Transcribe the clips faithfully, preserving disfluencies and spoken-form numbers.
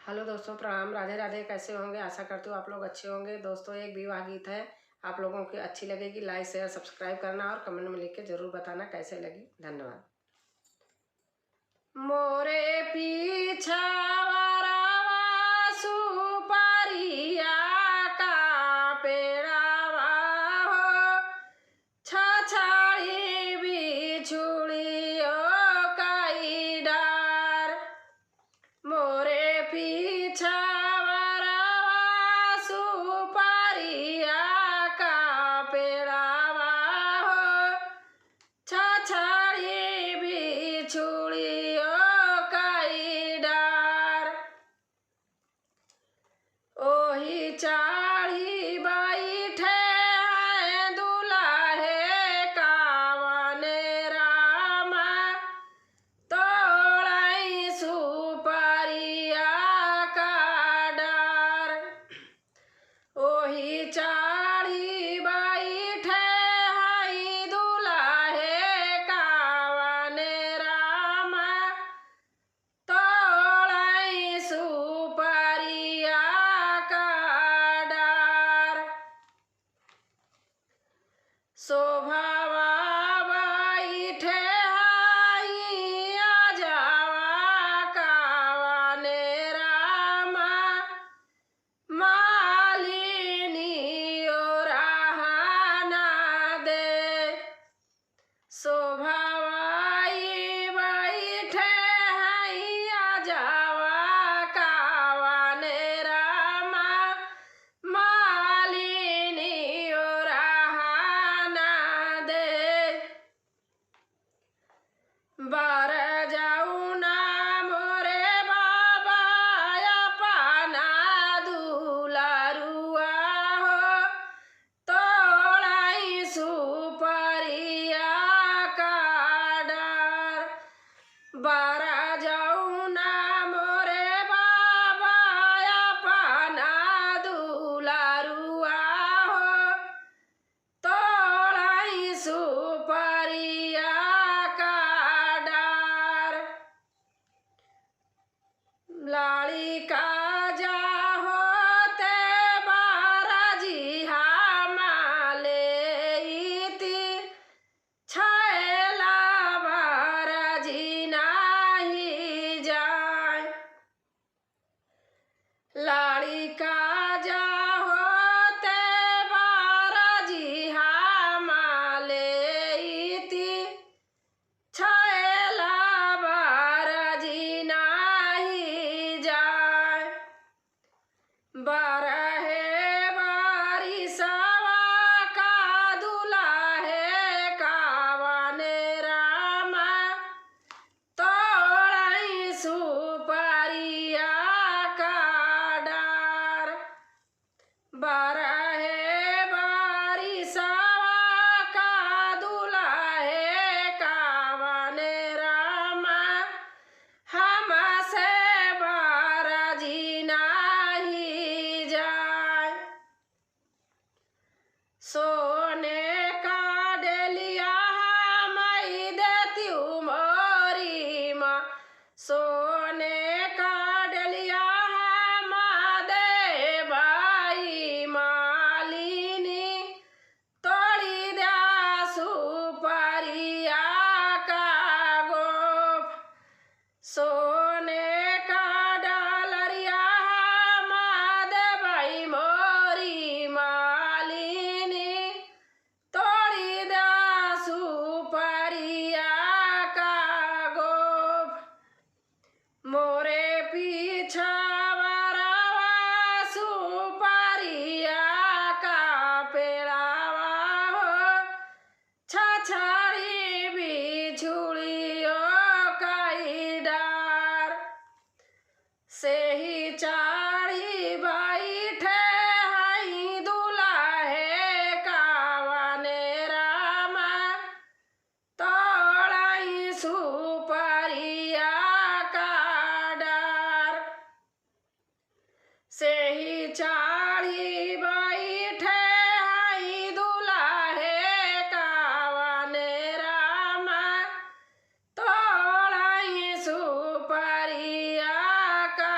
हेलो दोस्तों, प्रणाम, राधे राधे। कैसे होंगे? आशा करती हूँ आप लोग अच्छे होंगे। दोस्तों, एक विवाह गीत है, आप लोगों की अच्छी लगेगी। Like, share, subscribe करना और comment में लिख के जरूर बताना कैसे लगी। धन्यवाद। मोरे पीछा वरवा सुपरिया का पेड़ावा हो, छछड़ी बिछुड़ियो कई डार। मोरे पीछा वरवा सुपरिया का पेड़ावा हो, छछड़ी बिछुड़ियो कई डार। ओही चाढ़ी बैठे हैं दुलाहे कावने रामा, तोड़ई सुपरिया का डार। ओही चाढ़ी बैठे हई दुलाहे कावने रामा, तोड़ई सुपरिया का डार। शोभावा बैठे हई अजवा कावने रामा, मालिनी ओराहना दे। शोभावाई बैठे हई अजवा कावने रामा, मालिनी ओराहना दे। बर जौना मोरे बाबा अपना दुलरुआ हो, तोड़ई सुपरिया का डार। बर जौना मोरे बाबा अपना दुलरुआ हो, तोड़ई सुपरिया का डार। लाड़ी का जा होते बाराजी हमा लेइती, छैला बाराजी नाही जाए। लाड़ी का जा होते बाराजी हमा लेइती, छैला बाराजी नाही जाए। बारहे बारिसवा का दुलाहे कावने रामा, तोड़ई सुपरिया का डार। बारहे बारिसवा का दुलाहे कावने रामा, हमसे बाराजी नाही जाए। सोने का डेलिया हमई देतिउ मोरी माँ, सोने का डेलिया हम देबई मालिनी, तोड़ी द्या सुपरिया का गोफ। सोने का डालरिया हम देबई मोरी मालिनी, तोड़ी द्या सुपरिया का गोफ। मोरे पीछा वरवा सुपरिया का पेड़ावा हो, छछड़ी बिछुड़ियो कई डार। सेही चाढ़ी बैठे हई दुलाहे कावने रामा, तोड़ई सुपरिया का डार। सेही चाढ़ी बैठे हई दुलाहे कावने रामा, तोड़ई सुपरिया का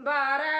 बारह